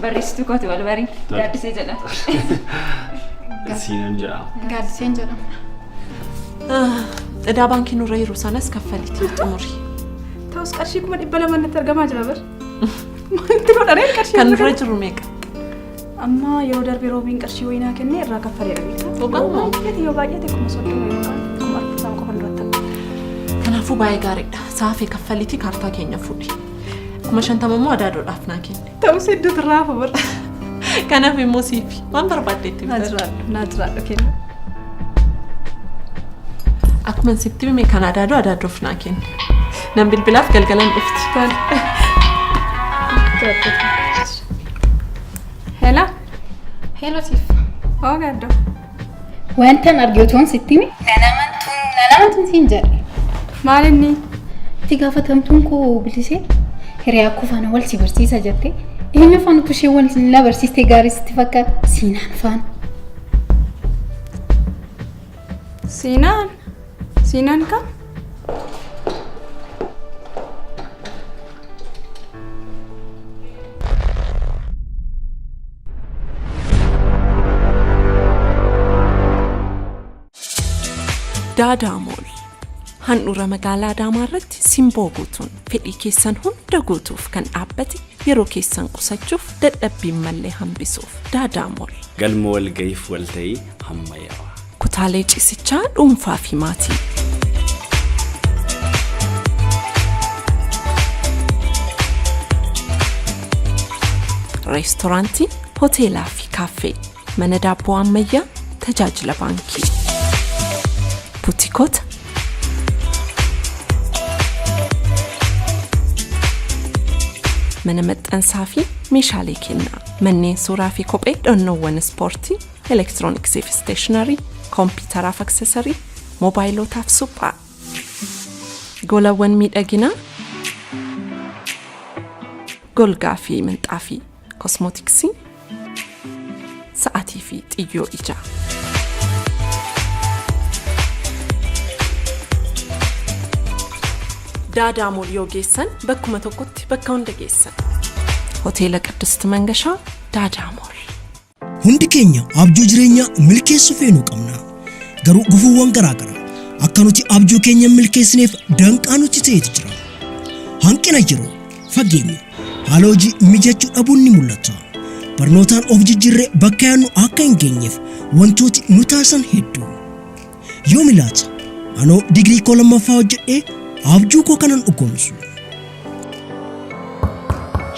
Barreessituu kooti wal barii. Gaaddisee jedhama. Siinan jedhama. Gaaddiseen jedhama. Idaa baankii nurra jiru sanas kaffalitii xumuri. Ta'us qarshii 200,000 natti argamaa jira bar. Maalitti godhaneen qarshii Kan nurra jiru meeqa? Amma yeroo darbe roobiin qarshii wayinaa kennee irraa kaffaleera beektaa. Dhugaa moo? Baay'ate yoo baay'ate 30,000 yookaan 40,000 qofa duratti hafa. Kanaafuu baay'ee gaariidha. Saafee kaffalitii kaartaa keenya fuudhi. 50,000 immoo adaadoodhaaf naa kenni. Ta'us hedduutu irraa hafa bar. Kanaaf immoo siifi waan barbaadde itti Naa bitadhu. jiraadhu naa jiraadhu kenna. Akkuma sitti hime kan adaadoo adaadoof naa kenni. Nan bilbilaaf galgalan dhufti. Hello. Hello siif. Oo gaaddoo. Wantan arge utuun sitti hime nan amantuun nan amantuun siin jedhe. Maal inni? Itti gaafatamtuun koo bilisee hiriyaa koo faana wal si barsiisa jette. Eenyu faana utuu ishee wal na barsiistee gaarii sitti fakkaata? Siinaan faana. Siinaan? Siinaan kam? Daadaa Mool handhuura magaalaa Adaamaa irratti simboo guutuun fedhii keessan hunda guutuuf kan dhaabbate yeroo keessan qusachuuf dadhabbiin mallee hambisuuf Daadaa Mool. Galma walga'iif walta'ii hammayyaawaa. Kutaalee ciisichaa dhuunfaa fi maatii. Reestoraantii, hoteelaa fi kaaffee, mana daabboo ammayyaa, tajaajila baankii. Butikoota, mana maxxansaa fi meeshaalee kennaa, manneen suuraa fi kophee, dhonnoowwan ispoortii, elektirooniksii fi isteeshinarii, kompiitaraaf aksesarii, moobaayilootaaf suphaa, golawwan miidhaginaa, golgaa fi minxaafii, kosmootiksii, sa'atii fi xiyyoo ijaa. Daadaa Mool yoo geessan bakkuma tokkotti bakka hunda geessan. Hoteela Qiddist Mangashaa Daadaa Mool. Hundi keenya abjuu jireenyaa milkeessuu feenuu qabna. Garuu gufuuwwan garaa garaa akka nuti abjuu keenya hin milkeessineef danqaa nutti ta'etu jira. Hanqina yeroo, fageenya, haala hojii mijachuu dhabuun ni mul'ata. Barnootaan of jijjiirree bakka yaadnu akka hin geenyeef wantooti nu taasisan hedduu. Yoomi laata anoo digirii koo lammaffaa hojjedhee abjuu koo kanan dhugoomsu?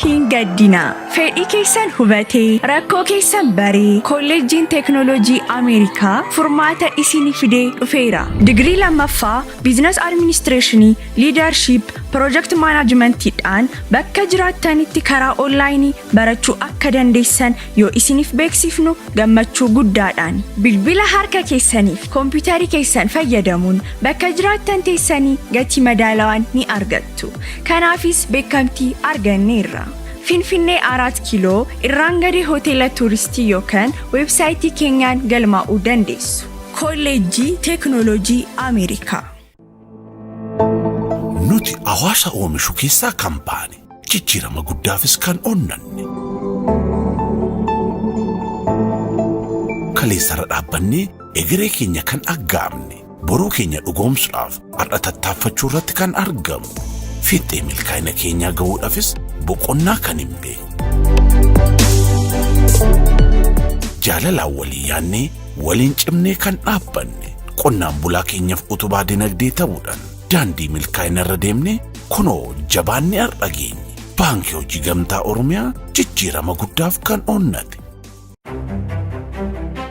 Hin gaddinaa. Fedhii keessan hubatee, rakkoo keessan baree, Kolleejjiin Teeknooloojii Ameerikaa furmaata isinii fidee dhufeera. Digirii lammaffaa Business Administration, Leadership, Project Management dhaan bakka jiraattanitti karaa onlaayinii barachuu akka dandeessan yoo isiniif beeksifnu gammachuu guddaadhaani. Bilbila harka keessaniif kompiitarii keessan fayyadamuun bakka jiraattan teessanii gatii madaalawaan ni argattu. Kanaafis beekamtii arganneerra. Finfinnee Araat Kiiloo Irraangadee Hoteela Tuuristii yookan weebsaayitii keenyaan galmaa'uu dandeessu. Kolleejjii Teeknooloojii Ameerikaa. Nuti hawaasa oomishu keessaa kan baane, jijjiirama guddaafis kan onnanne. Kaleessarra dhaabbannee egeree keenya kan aggaamne, boruu keenya dhugoomsuudhaaf har'a tattaaffachuu irratti kan argamu. Fiixee milkaa'ina keenyaa gahuudhaafis boqonnaa kan hin beekne. Jaalalaan walii yaannee waliin cimnee kan dhaabbanne qonnaan bulaa keenyaaf utubaa dinagdee ta'uudhaan daandii milkaa'ina irra deemne kunoo jabaannee har'a geenye. Baankii Hojii Gamtaa Oromiyaa jijjiirama guddaaf kan onnate.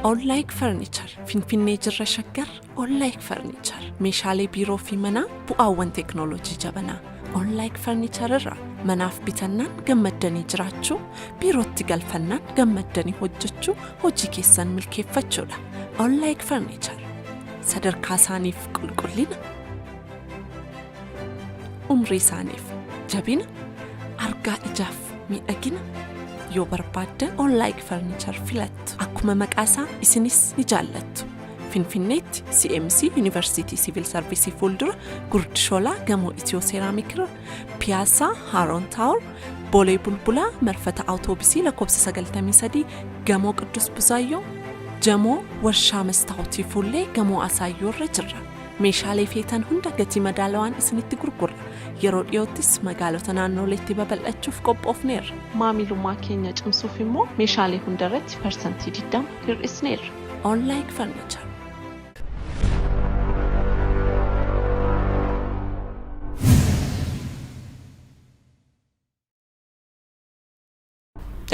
Onlike Furniture Finfinnee jirra Shaggar Onlike Furniture meeshaalee biiroo fi manaa bu'aawwan teeknooloojii jabanaa Onlike Furniture irraa manaaf bitannaan gammaddanii jiraachuu biirootti galfannaan gammaddanii hojjechuu hojii keessan milkeeffachuudha. Onlike Furniture sadarkaa isaaniif qulqullina umrii isaaniif jabina argaa ijaaf miidhagina yoo barbaaddan Onlike Furniture filattu. Akkuma maqaa isaa isinis ni jaallattu. Finfinneetti CMC Yuunivarsiitii Siviil Sarviisii fuuldura Gurdi Shoolaa gamoo Itiyoo Seeraamik irra Piyaasaa Haaroon Taawor Boolee Bulbulaa marfata awutoobisii lakkoofsa 93 gamoo Qiddus Buzaayyoo Jamoo warshaa mastaawutii fuullee gamoo Asaayyoo irra jirra. Meeshaalee feetan hunda gatii madaalawaan isinitti gurgurra. Yeroo dhiyoottis magaalota naannoleetti babal'achuuf qophoofneerra. Maamilummaa keenya cimsuuf immoo meeshaalee hunda irratti parsantii 20 hir'isneerra. Onlike Furniture.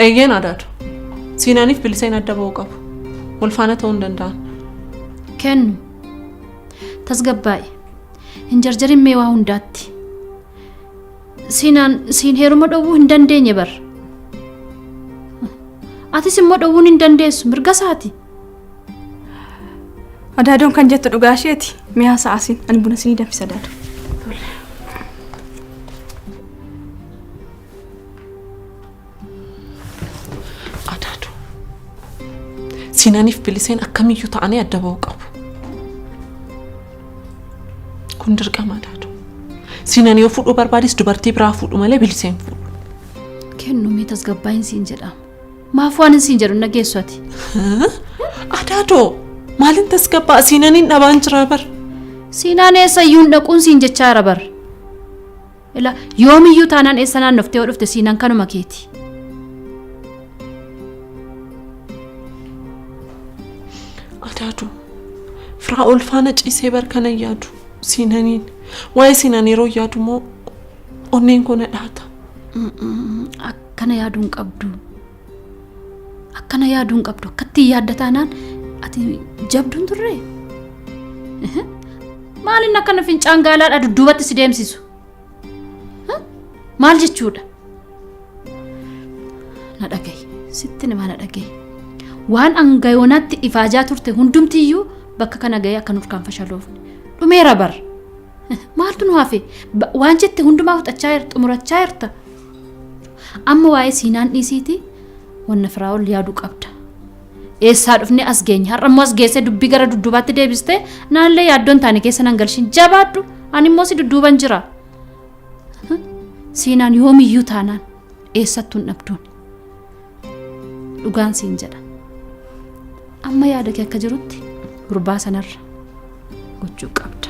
Eeyyeen Adaado. Siinaaniif Biliseen adda ba'uu qabu. Wal faana ta'uu hin danda'an. Kennu. Tasgabbaa'i. Hin jarjarin mee waa hundaatti. Siinaan siin heeruma dhowwuu hin dandeenye bar. Atis immoo dhowwuun hin dandeessu mirga isaati. Adaadoon kan jettu dhugaa isheeti. Mee haasa'aa siin ani buna sinii danfisa adaado. Adaadu. Siinaniif biliseen akkamiyyuu ta'anii adda ba'uu qabu. Kun dirqama adaadu. Siinan yoo fuudhuu barbaades dubartii biraa fuudhu malee biliseen fuudhu. Kennu mee tasgabbaa'iin siin jedhama. Maaf waan siin jedhu hin dhageessu ati? Adaadoo maalin tasgabbaa siinaniin dhabaan jira bar. Siinaan eessayyuu hin dhaquun siin jechaa jira bar. Ila yoomiyyuu taanaan eessa naannoftee yoo dhufte siinaan kanuma keeti. Adaadoo Firaa'ol faana ciisee bar kana yaadu siinaniin waa'ee siinaan yeroo yaadu immoo onneen koo na dhaata. Akkana yaaduu hin qabdu. Akkana yaaduu hin qabdu. Akkatti yaadda taanaan ati jabduun turree? Maal inni akkana fincaan gaalaadha dudduubatti si deemsisu? Maal jechuudha? Na dhagahi. Sitti nima na dhagahi. Waan angayoonaatti ifaajaa turte hundumtiyyuu bakka kana gahee akka nurkaan fashaloofne. Dhumeera bar. Maaltu nu hafe? Waan jette hundumaa fixachaa jirta, xumurachaa jirta. Amma waa'ee siinaan dhiisiiti wanna Firaa'ol yaaduu qabda. Eessaa dhufnee as geenye? Har'a immoo as geessee dubbii gara dudduubaatti deebistee naanillee yaaddoon taane keessa nan galshin. Jabaadhu! Ani immoo si dudduuban jira. Siinaan yoomiyyuu taanaan eessattuu hin dhabduun. Dhugaan siin jedha. Amma yaada kee akka jirutti gurbaa sanarra gochuu qabda.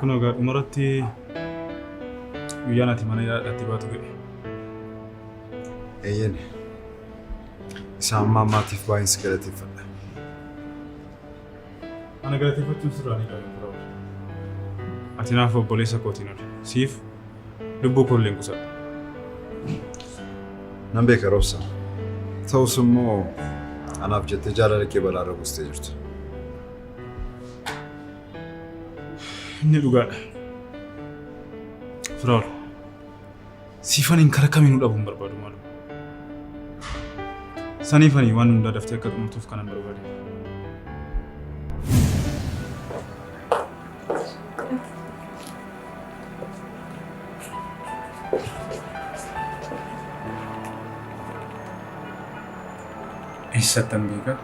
Kun egaa dhumarratti guyyaan ati mana hidhaadhaatti baatu ga'e. Eeyyeen. Isa amma ammaatiif baay'een si galateeffadha. Ana galateeffachuun sirraa ni qabu Firaa'ol. Ati naaf obboleessa kootiin ol. Siif lubbuu koo illee qusadha. Nan beeka Roobsa. Ta'us immoo anaaf jettee jaalala kee balaarra buustee jirta. Inni dhugaadha. Firaa'ol. Siifaniin kara kamiinuu dhabuu hin barbaadu maaloo. Saniifanii waan hundaa daftee akka xumurtuuf kanan barbaade. Eessattan beeka?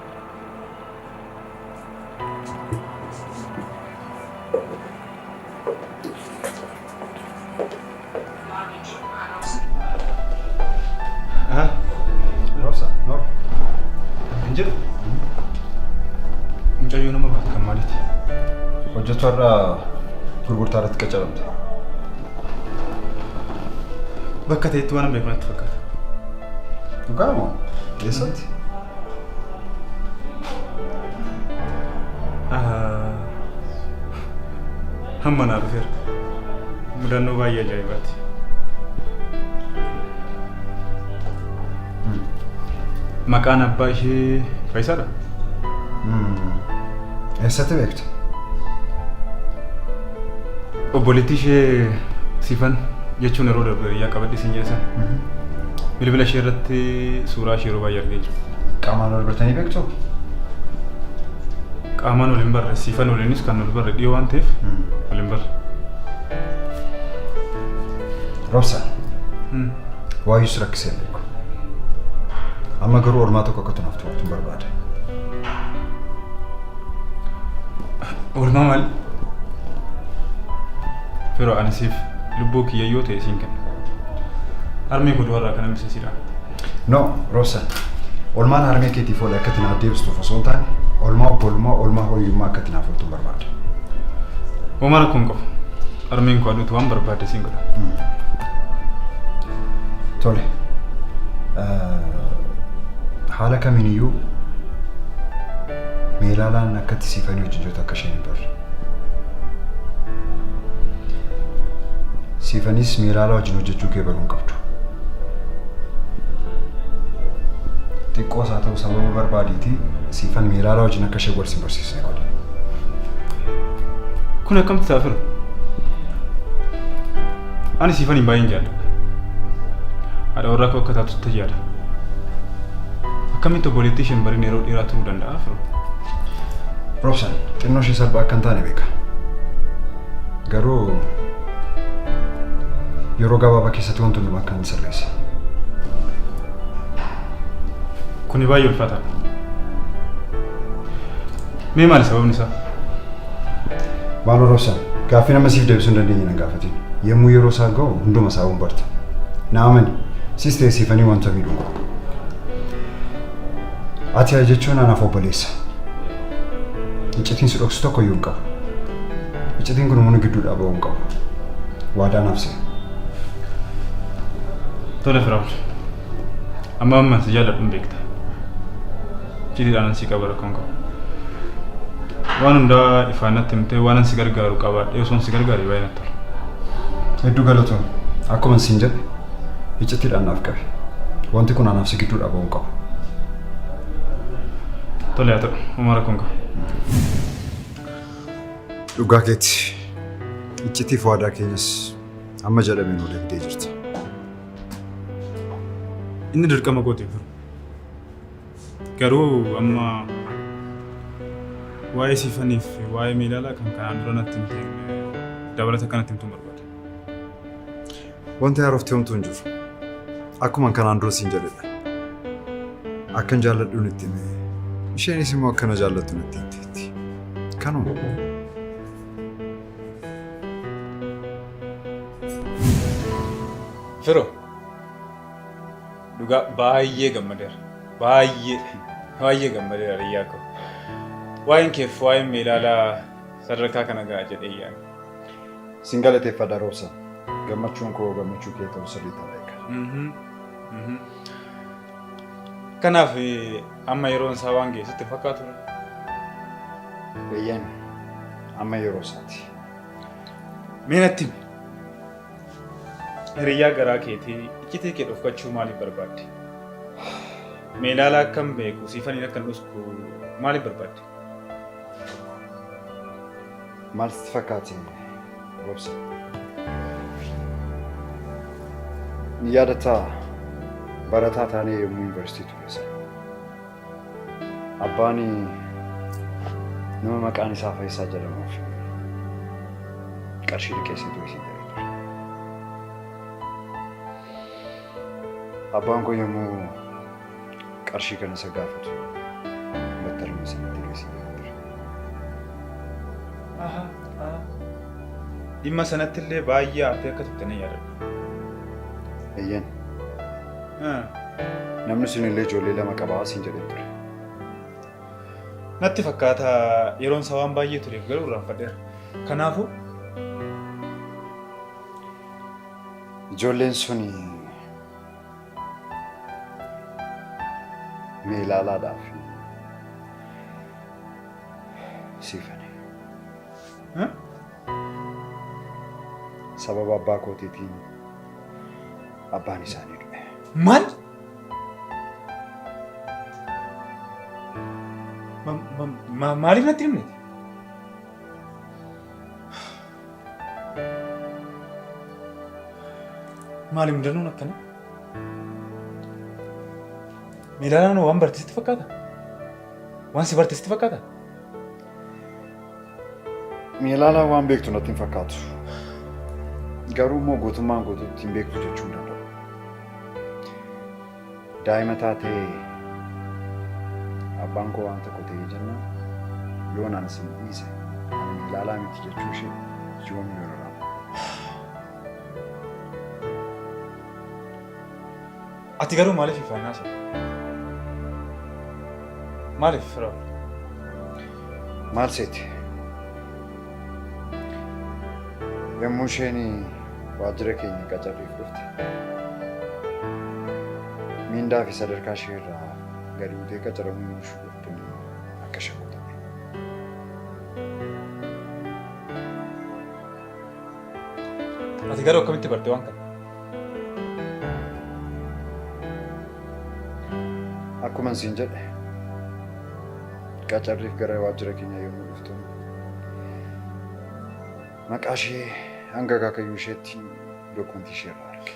Rosa, Noor. Hin jiru. Mucayyoo nama baatu kan maaliiti? Hojjetu har'a gurgurtaa irratti qacaramte. Bakka ta'etti waan beeku natti fakkaata. Dhugaa moo? Eessatti? Hamma naa dhufeera. Mudannoo baay'ee ajaa'ibaati. Maqaan abbaa ishee Faayisaadha? Eessatti beekta? Obboleettii ishee Sifan jechuun yeroo darbe hiriyaa qabadhe siin jedhe sana. Bilbila ishee irratti suuraa ishee yeroo baay'ee argee jira. Qaamaan wal bartanii beektuu? Qaamaan wal hin barre, siifan waliinis kan wal barre dhiyoo waan ta'eef wal hin barre. Roobsaan. Waayyuu si rakkisee hin beeku. Amma garuu oolmaa tokko akka tunaaf tu'attuun barbaada. Oolmaa maali? Firoo ani siif lubbuu kiyya yoo ta'e siin kenna. Harmee koo du'arraa kan hambise sidha. No, Roobsan. Oolmaan harmee keetiif oole akka ati naaf deebistuuf osoo hin taane, oolmaa obbolummaa, oolmaa horiyyummaa akka ati naaf ooltuun barbaada. Homaa rakkoo hin qabu. Harmeen koo aduutu waan barbaadde siin godha. Tole. Haala kamiiniyyuu Meelaalaan akka itti siifanii wajjin jirtu akka isheen hin barre. Siifanis Meelaalaa wajjin hojjechuu kee baruu hin qabdu. Xiqqoos haa ta'u sababa barbaadiitii siifan Meelaalaa wajjin akka ishee wal sin barsiisne godhi. Kun akkamitti ta'a fira? Ani siifaniin baay'een jaalladha. Haadha warraa koo akka taatutti yaada. Akkamitti obboleettii isheen barin yeroo dheeraa turuu danda'a firoo? Roobsan xinnoo ishee salphaa akka hin taane beeka. Garuu yeroo gabaabaa keessatti wanti hundumaa akka hin sirreessa. Kuni baay'ee ulfaataadha. Mee maali sababni isaa? Maaloo Roobsan gaaffii nama siif deebisuu hin dandeenye nan gaafatin. Yommuu yeroo isaa ga'u hunduma isaa hin barta. Na amani sis ta'e siifanii wanta miidhuu hin qabu. Ati jechuun anaaf obboleessa. Iccitiin si dhoksu tokko iyyuu hin qabu. Iccitiin kun immoo nu gidduudhaa ba'uu hin qabu. Waadaa naaf seeni. Tole Firaa'ol. Amma amman si jaalladhu hin beekta. Icciitiidhaan si qaba rakkoon qabu. Waan hundaa ifaan natti himtee waan si gargaaru qabaadhee osoon si gargaare baay'ee natti tola. Hedduu galatoom. Akkuma siin jedhe iccitiidhaan naaf qabi. Wanti kun anaaf si gidduudhaa ba'uu hin qabu. Tole haa ta'u, homaa rakkoon qabu. Dhugaa keeti. Iccitiif waadaa keenyas amma jedhameen ol eegdee jirta. Inni dirqama kooti firu. Garuu amma waa'ee siifaniif waa'ee miilaalaa kan kanaan dura natti himte dabalata kanatti himtuun barbaada. Wanti haarofti homtuu hin jiru. Akkuma kanaan dura siin jedhedha. Akkan jaalladhuun itti hime. Isheenis immoo akkana jaallattu natti himteetti. Kanuma. Firo, dhugaa baay'ee gammadeera. Baay'ee baay'ee gammadeera riyyaa koo. Waa'een keef waa'een meelaalaa sadarkaa kana ga'a jedhee yaada. Sin galateeffadha Roobsan. Gammachuun koo gammachuu kee ta'uu sirriitti beeka. Kanaaf amma yeroon isaa waan ga'e sitti fakkaatu. Eeyyeen amma yeroo isaati. Mee natti himi. Hiriyyaa garaa keetii iccitii kee dhokfachuu maaliif barbaadde? Meelaalaa akkan beeku siifaniin akkan dhosku maaliif barbaadde? Maal sitti fakkaate Roobsan? Ni yaadataa barataa taanee yommuu yuunivarsiitii turre sana. Abbaan nama maqaan isaa Fayyisaa jedhamuuf qarshii liqeessee ture siin jedhee ture. Abbaan koo yommuu qarshii kana isa gaafatu battaluma sanatti du'e siin jedhee ture. Dhimma sanatti illee baay'ee aartee akka turte nan yaadadha. Eeyyeen. Namni sun illee ijoollee lama qabaa siin jedhee ture. Natti fakkaata yeroon isaa waan baay'ee tureef garuu irraanfadheera. Kanaafuu. Ijoolleen sun meelaalaadhaaf siifane. Sababa abbaa kootiitiin abbaan isaanii du'e. Maal? Maaliif natti himne? Maali mudannoon akkana? Miilaalaan waan barte sitti fakkaata? Waan si barte sitti fakkaata? Miilaalaan waan beektu natti hin fakkaatu. Garuu immoo guutummaan guutuutti hin beektu jechuu hin danda'u. Daa'ima taatee abbaan koo waan tokko ta'ee jennaan yoon ani sin dhiise ani miilaalaa miti jechuu ishee yoomiyyuu hin irraanfadhu. Ati garuu maaliif ifaan hin haasofne? Maaliif Firaa'ol? Maal seete? Yommuu isheen waajjira keenya qacarriif dhufte miindaa fi sadarkaa ishee irraa gadi buutee qacaramuu ishee dhuftuun akka shakku ta'e. Ati garuu akkamitti barte waan kana? Akkuman siin jedhe qacarriif gara waajjira keenyaa yommuu dhuftu maqaa ishee hanga akaakayyuu isheetti dookumentii ishee irraa arge.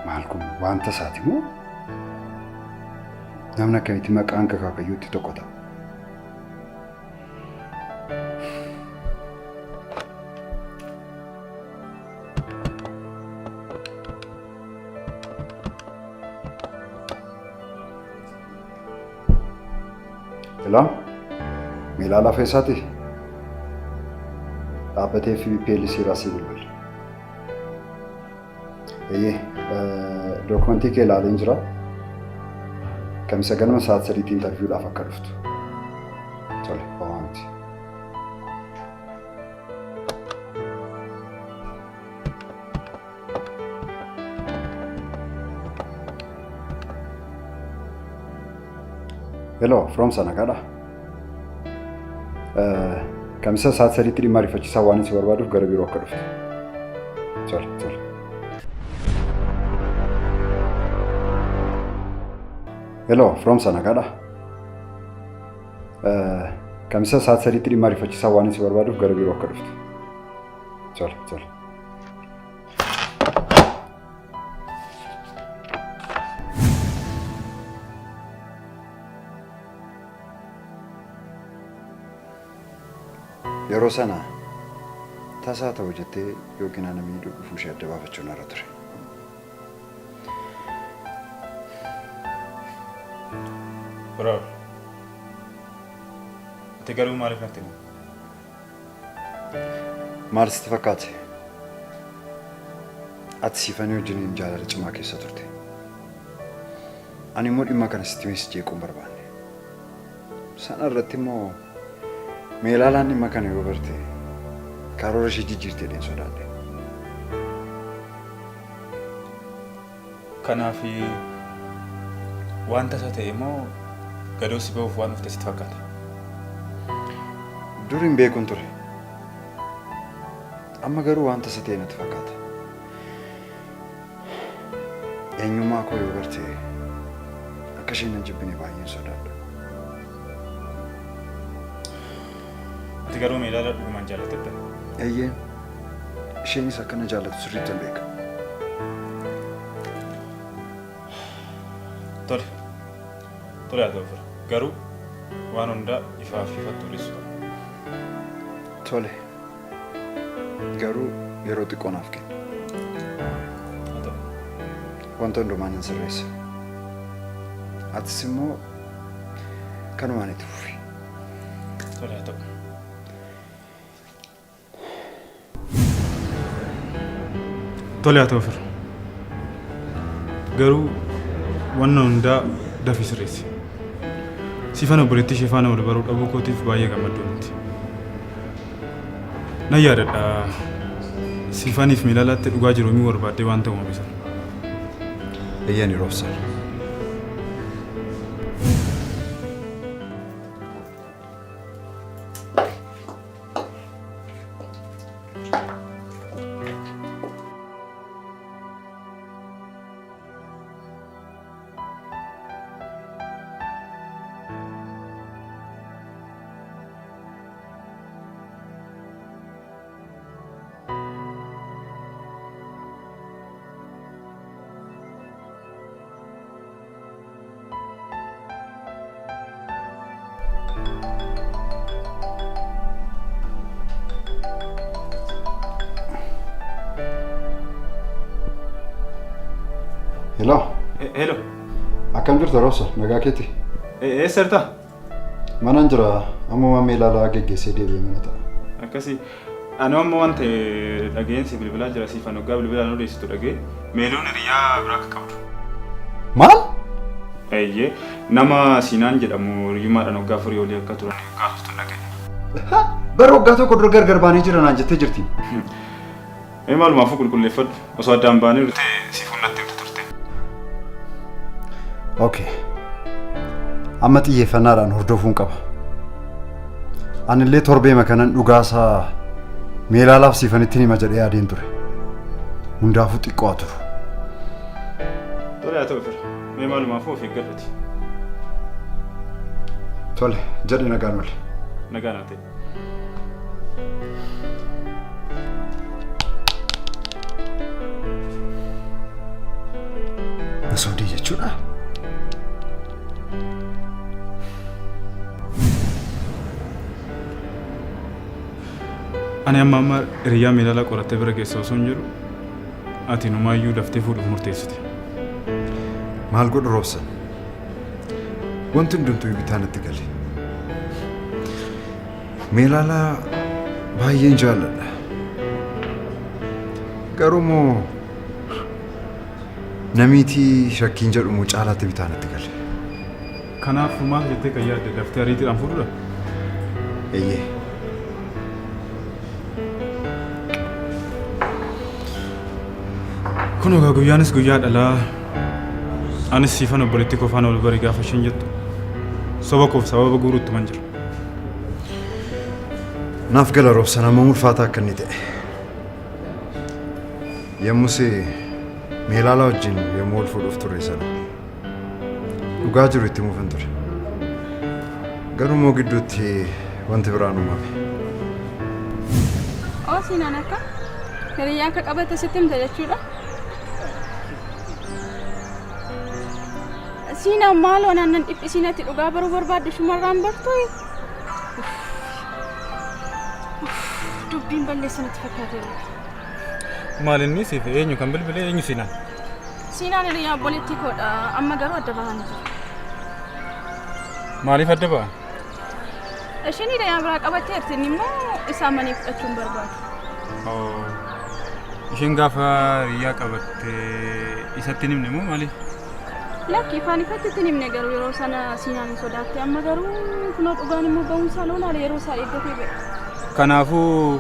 Maal kun waan tasaati moo? Namni akkamitti maqaan akaakayyuutti tokko ta'a? Ilaa miilaa lafa isaati dhaabbatee fi PLC irraa sii bilbila. Eeyyee dookumentii kee ilaaleen jira. Kamisa ganama sa'aat sadiitti intarviiwudhaaf akka dhuftu. Tole, homaa miti. Hello, Firoomsa nagaadha. Kamisa sa'aat sadiitti dhimma ariifachiisaa waan si barbaaduuf gara biiroo akka dhuftu. Tole, tole. Hello, Firoomsa nagaadha. Kamisa sa'aat sadiitti dhimma ariifachiisaa waan si barbaaduuf gara biiroo akka dhuftu. Tole, tole. Yeroo sana tasaa ta'u jettee yookiin ana miidhuu dhufuu ishee adda baafachuun narra ture. Firaa'ol. Ati garuu maaliif natti himte? Maal sitti fakkaate? Ati Siifanii wajjiniin jaalala cimaa keessa turte. Ani immoo dhimma kana sitti himee si jeequu hin barbaanne. Sana irratti immoo Meelaalaan dhimma kana yoo barte karoora ishee jijjiirti jedheen sodaadhe. Kanaaf waan tasa ta'e moo gadoo si ba'uuf waan dhufte sitti fakkaata? Dur hin beekun ture. Amma garuu waan tasa ta'e natti fakkaata. Eenyummaa koo yoo barte akka isheen na jibbine baay'een sodaadha. Ati garuu Meelaalaa dhugumaan jaallattetta? Eeyyee. Isheenis akka na jaallattu sirriittan beeka. Tole. Tole haa ta'u fira. Garuu waan hundaa ifaa fi ifatti odeessuu qabna. Tole. Garuu yeroo xiqqoo naaf kenni. Haa ta'u. Wanta hundumaa nan sirreessa. Atis immoo kanumaan itti fufi. Tole haa ta'u. Tole haa ta'u fira. Garuu wanna hundaa dafii sirreessi. Siifan obboleettii ishee faana wal baruu dhabuu kootiif baay'ee gammadduu miti. Nan yaadadha Siifaniif Miilalaatti dhugaa jiru himuu barbaaddee waan ta'u uumame sana. Eeyyani Roobsan. Hello. Hello. Akkam jirta Roobsa? Nagaa keeti? Eessa jirta? Manan jira. Ammuma meelaalaa geggeessee deebi'ee mana ta'a. Akkasii. Ani amma waan ta'e dhageen si bilbilaa jira siifan hoggaa bilbilaan odeessitu dhagee meeluun hiriyaa biraa akka qabdu. Maal? Eeyyee nama Siinaan jedhamu hiriyummaadhaan waggaa afurii olii akka turan gaafatu dhagee. Bara waggaa tokko dura gargar baanee jira naan jettee jirti. Mee maalumaafuu qulqulleeffadhu osoo addaan baanee turte siifun natti himte turte. Okay. Amma xiyyeeffannaadhaan hordofuun qaba. Anillee torbeema kanan dhugaasaa meelaalaaf siifanitti hima jedhee yaadeen ture. Hundaafuu xiqqoo haa turu. Tole haa ta'u fira. Mee maalumaafuu of eeggadhuti. Tole jedhi nagaan oole. Nagaan haa ta'e. Na sobdee jechuudha. Ani amma amma hiriyaa meelaalaa qorattee bira geessa osoo hin jiru ati numaayyuu daftee fuudhuuf murteessite. Maal godhu Roobsan? Wanti hundumtuu bitaa natti gale. Meelaalaa baay'een jaalladha. Garuu immoo namiitii shakkiin jedhu immoo caalaatti bitaa natti gale. Kanaaf maal jettee kan yaadde daftee ariitiidhaan fuudhuudha? Eeyyee. Kun egaa guyyaanis guyyaa dhalaa anis siifan obboleettii koo faana wal bari gaafa isheen jettu soba koof sababa guuruutti man jira. Naaf gala Roobsan hammam ulfaataa akka inni ta'e. Yommus meelaalaa wajjin yommuu wal fuudhuuf turre sana dhugaa jiru itti himuufan ture. Garuu immoo gidduutti wanti biraan uumame. Oo siinaan akka hiriyyaa akka qabatte sitti himte jechuudha. Siinaan maaloo naan nan dhiphisiin ati dhugaa baruu barbaaddu shumarraan bartuu. Dubbiin balleessa natti fakkaateera. Maal inni siif eenyu kan bilbilee eenyu siinaan? Siinaan hiriyaa obboleettii koodha. Amma garuu adda bahanii jiru. Maaliif adda ba'an? Isheen hiriyaa biraa qabatteerti inni immoo isaa manii fudhachuu hin barbaadu. Isheen gaafa hiriyaa qabatte isatti hin himne moo maaliif? Lakki ifaan ifatti itti hin himne garuu yeroo sana siinaan hin sodaatte amma garuu kunoo dhugaan immoo ba'uun isaa loolaale yeroo isaa eeggatee ba'e. Kanaafuu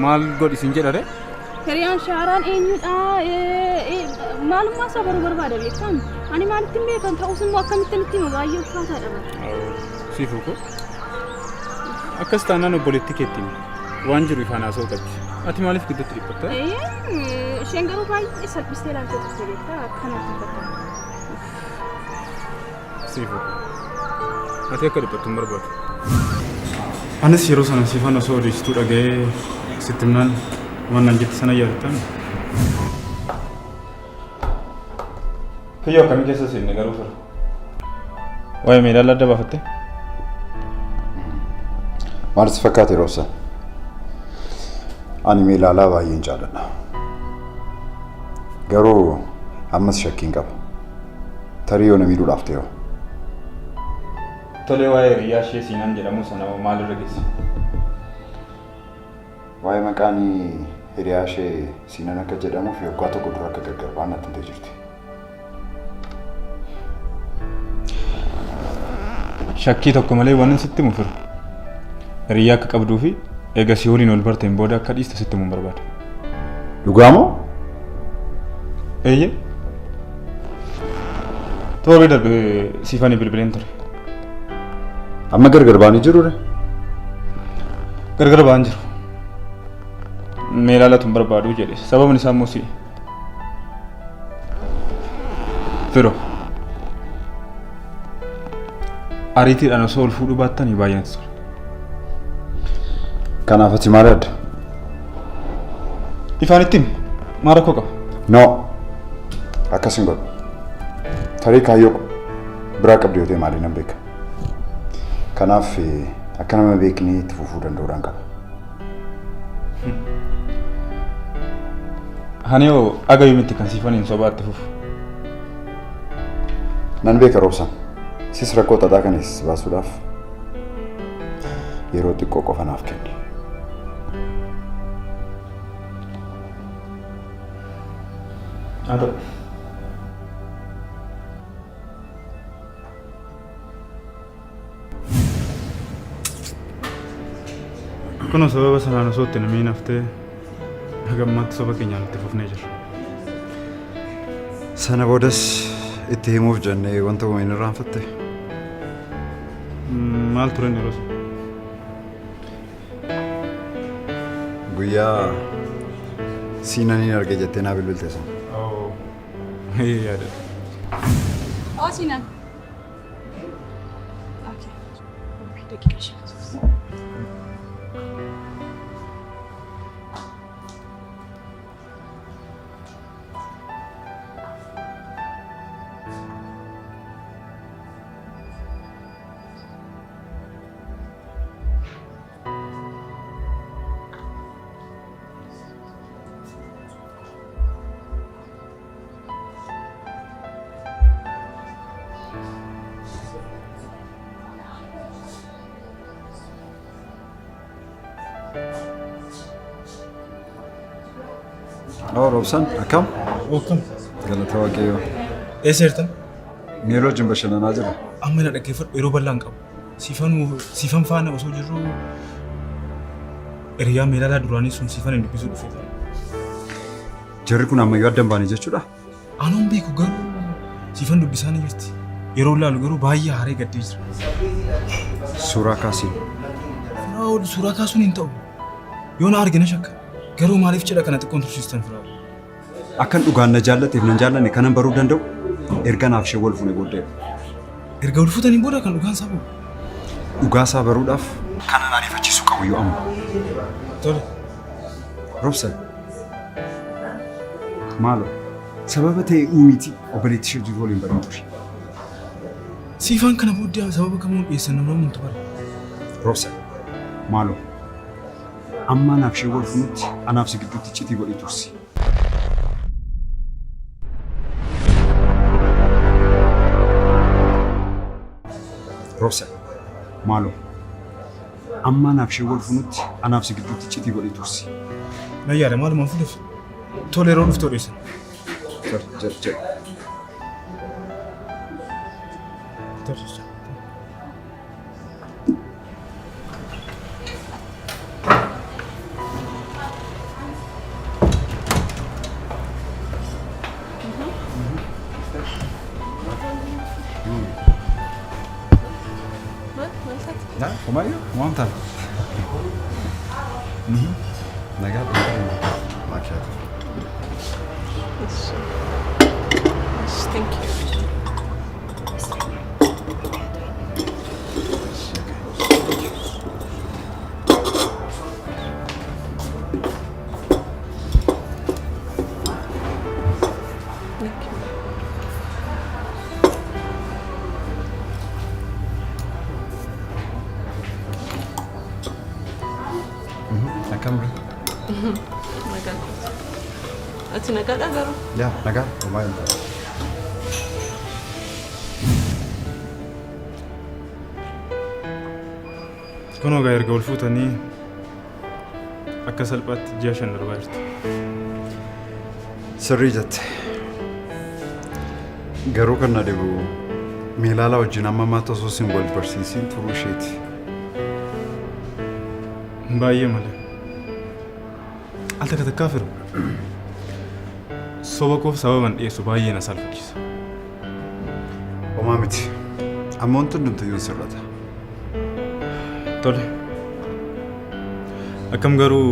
maal godhi sin jedha ree? Hiriyaan shaaraan eenyudha? Maalummaa isaa baruu barbaada beektaan? Ani maalitti hin beekan ta'us immoo akkamittiin itti hima baay'ee ulfaataadha bara. Siifuu koo. Akkas taanaan obboleettii keetti himi. Waan jiru ifaan haasa'uu qabdi. Ati maaliif gidduutti dhiphatta? Isheen garuu baay'ee salphistee ilaaltee turte beektaa akkanaatti hin fakkaatu. Siifuu koo. Ati akka dhiphattu hin barbaadu. Anis yeroo sana siifan osoo odeessituu dhaga'ee sitti himnaan waan naan jette sana yaadattaa? Kiyyoo akkamii keessa seenne garuu fira? Waa'ee meedaala adda baafatte? Maal si fakkaate Roobsan? Ani meelaalaa baay'een jaalladha. Garuu ammas shakkiin qaba. Tarii yoo na miidhuudhaaf ta'e hoo? Tolee waa'ee hiriyaa ishee Siinaan jedhamu sana hoo maalirra geesse? Waa'ee maqaan hiriyaa ishee Siinan akka jedhamuu fi waggaa tokko dura akka gargar ba'an natti himtee jirti. Shakkii tokko malee waan sitti himu firu. Hiriyaa akka qabduu fi eega si waliin wal barteen booda akka dhiiste sitti himuun barbaada. Dhugaa moo? Eeyyee. Torbee darbe siifanii bilbileen ture. Amma gargar ba'anii jiru ree? Gargar ba'an jiru. Meelaalatu hin barbaadu jedhe. Sababni isaa immoo si'i. Firo. Ariitiidhaan osoo ol fuudhuu baattanii baay'ee natti tola. Kanaaf ati maal yaadda? Ifaan itti himi. Maal rakkoo qaba? No. Akkas hin godhu. Tarii kaayyoo biraa qabdi yoo ta'e maaliin nan beeka. Kanaaf akka nama beeknee itti fufuu danda'uudhaan qaba. Hani hoo aga yoomitti kan siifaniin sobaa itti fufu? Nan beeka Roobsan. Sis rakkoo xaxaa kana si baasuudhaaf yeroo xiqqoo qofa naaf kenni. Haa ta'u. Kunoo sababa sanaan osoo itti namiin haftee haga ammaatti soba keenyaan itti fufnee jirra. Sana boodas itti himuuf jennee wanta uume hin irraanfatte. Maal turan yeroo sun? Guyyaa siinaniin arge jettee naa bilbilte sana. Oo, yaadadha. Oo Siinan. Okay. Daqiiqaa shan. Oo Roobsan akkam? Akkam? Galata Waaqayyoo. Eessa jirtan? Miiroo wajjin bashannanaa jira. Amma na dhaggeeffadhu yeroo bal'aa hin qabu. Siifan faana osoo jirru hiriyaa meelaalaa duraanii sun siifan hin dubbisuu dhufe. Jarri kun ammayyuu adda hin baane jechuudha? Anuun beeku garuu siifan dubbisaa ni jirti. Yeroo ilaalu garuu baay'ee haaree gaddee jira. Suuraa kaasii. Firaa'ol suuraa kaasuun hin ta'u. Yoo na arge na shakka. Garuu maaliif cidha kana xiqqoon tursiistan Firaa'ol? Akkan dhugaan na jaallateef nan jaallanne kanan baruu danda'u erga naaf ishee wal fuune booddeedha. Erga wal fuutaniin booda kan dhugaan isaa bahu. Dhugaa isaa baruudhaaf kanan ariifachiisuu qabu iyyuu amma. Tole. Robsan. Maaloo sababa ta'e uumiitii obboleettii ishee jiru waliin barii ture. Siifaan kana booddee sababa kamuun dhiyeessan nama amantu bara. Robsan. Maaloo amma anaaf ishee wal fuunutti anaaf si gidduutti iccitii godhii tursi. Robsan. Maaloo amma anaaf ishee wal fuunutti anaaf si gidduutti iccitii godhii tursi. Na yaada maalumaan fuudhuuf tole yeroo dhuftu odeessan. Tole jedhu jedhu. Tole. Maal maal taate? Na, homaayyuu homaam taate. Nagaa maakiyaato. Thank you. Thank you. Akkam ture? Nagaa kooti. Ati nagaadhaa garuu? Yaa nagaa homaayyuu hin taane. Kunoo egaa erga wal fuutanii akka salphaatti ji'a 5 darbaa jirti. Sirrii jette. Garuu kan na dhibu Meelaalaa wajjin amma ammaatti osoo sin wal barsiisiin turuu isheeti. Baay'ee malee. Al takka takkaa firu. Soba koof sababan dhiyeessu baay'ee na saalfachiisa. Homaa miti. Amma wanti hundumtuyyuu hin sirrata. Tole. Akkam garuu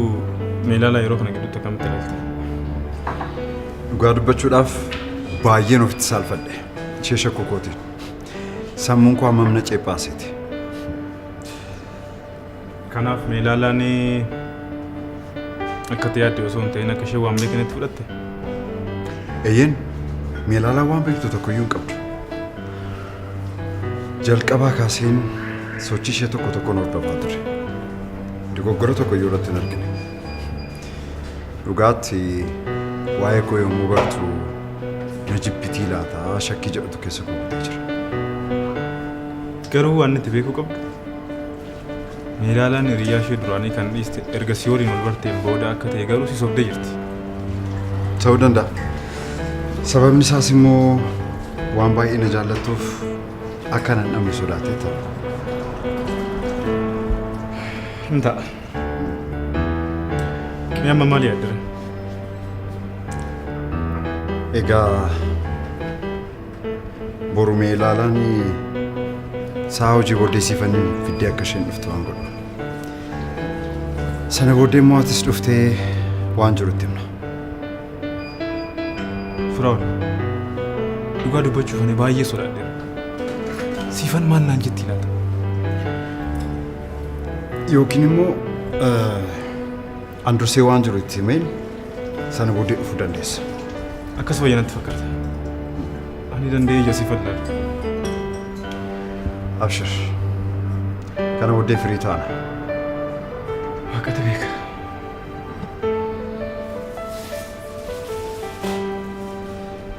Meelaalaa yeroo kana gidduutti akkamitti ilaalta? Dhugaa dubbachuudhaaf baay'een ofitti saalfadhe. Ishee shakkuu kootiin. Sammuun koo hammam na ceephaaseeti. Kanaaf Meelaalaan akka ati yaadde osoo hin ta'in akka ishee waan beeknetti fudhatte? Eeyyeen Meelaalaan waan beektu tokkoyyuu hin qabdu. Jalqabaa kaaseen sochii ishee tokko tokkoon hordofaa ture. Dogoggora tokkoyyuu irratti hin argine. Dhugaatti waa'ee koo yommuu bartu Na jibbitii laataa shakkii jedhutu keessa koo guutee jira. Garuu waan itti beekuu qabdu Meelaalaan hiriyyaa ishee duraanii kan dhiiste erga si waliin wal barteen booda akka ta'e garuu si sobdee jirti. Ta'uu danda'a. Sababni isaas immoo waan baay'ee na jaallattuuf akka nan dhabne sodaattee ta'a. Hin ta'a. Mee amma maal yaaddare? Egaa boru Meelaalaan sa'a hojii booddee siifaniin fiddee akka isheen dhuftu waan godhu. Sana booddee immoo atis dhuftee waan jiru itti himna. Firaa'ol, dhugaa dubbachuuf ani baay'ee sodaadheera. Siifan maal naan jetti laata? Yookiin immoo an dursee waan jiru itti himeen sana booddee dhufuu dandeessa. Akkas wayya natti fakkaata. Ani danda'ee ija siifan ilaalu. Abshir. Kana booddee firii taana. Waaqatu beeka.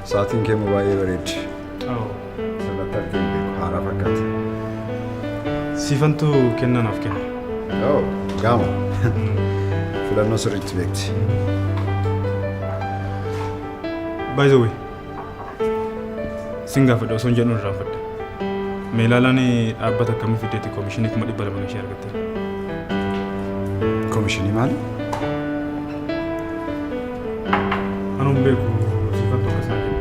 Sa'aatiin kee immoo baay'ee bareeddi. Sirnatti argee hin beeku. Haaraa fakkaata. Siifantu kennaa naaf kenne. Oh, gaama. Filannoo sirriitti beekti. By the way, sin gaafadha osoo hin jedhu irraanfadhe. Meelaalaan dhaabbata akkamii fiddeeti koomishinii 200,000 kan ishee argatte? Koomishinii maali? Anuu hin beeku siifantu akkas naan jedhe.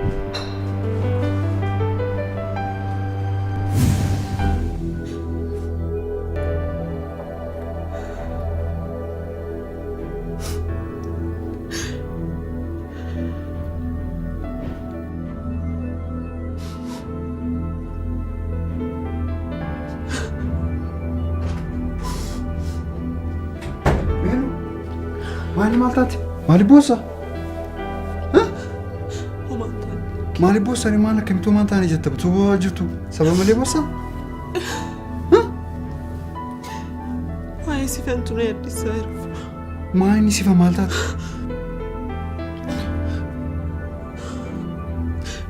Maali maal taate? Maali boossa? Maali boossa? Maal akkamitti homaa hin taane jetta? Utuu jirtu sababa malee boossa? Waa'ee sifantu na yaaddessaa jira. Maa inni sifa maal taate?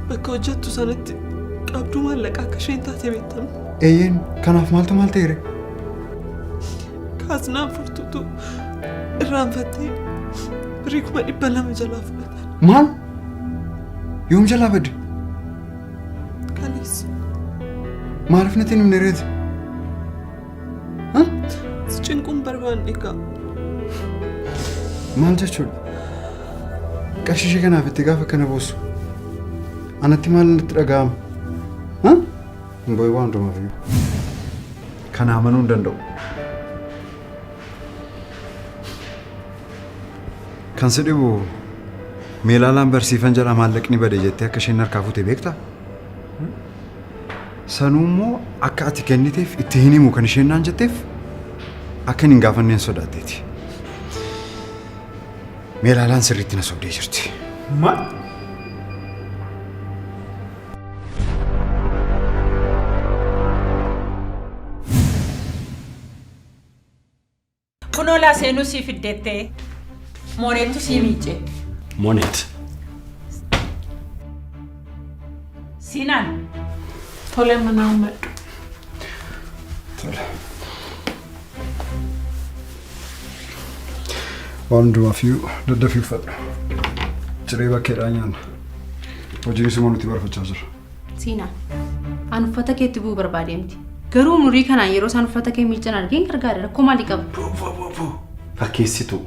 Bakka hojjettu sanatti qabduu maallaqaa akka isheen taate beektamu. Eeyyeen kanaaf maaltu maal ta'eere? Kaaznaan furtuutu irraanfattee birrii 200,000 jalaa fudhatan. Maal? Yoom jalaa badde? Kaleessa. Maaliif natti hin himne reeti? Si cinquun barbaanne egaa. Maal jechuudha? Qarshii ishee kanaaf itti gaafa kana boossu. Anatti maal natti dhaga'ama? Hin boo'i waan hundumaaf iyyuu. Kana amanuu hin danda'u. Kan si dhibu Meelaalaan barsiifan jalaa maallaqni bade jettee akka isheen harkaa fuute beektaa? Sanuu immoo akka ati kenniteef itti hin himu kan isheen naan jetteef akka hin gaafanneen sodaatteeti. Meelaalaan sirriitti na sobdee jirti. Maal? Kunoo laa seenuu sii fiddeettee. Mooneettu sii miicce. Monet. Siinaan. Tole mana uummadhu. Tole. Waan hundumaaf iyyuu daddafii uffadhu. Ciree bakkeedhaa nyaanna. Hojiinis immoo nuti barfachaa jira. Siinaa, an uffata keetti bu'uu barbaadee miti. Garuu umurii kanaan yeroo isaan uffata kee miiccan argeen gargaare rakkoo maalii qaba? Fakkeessituu.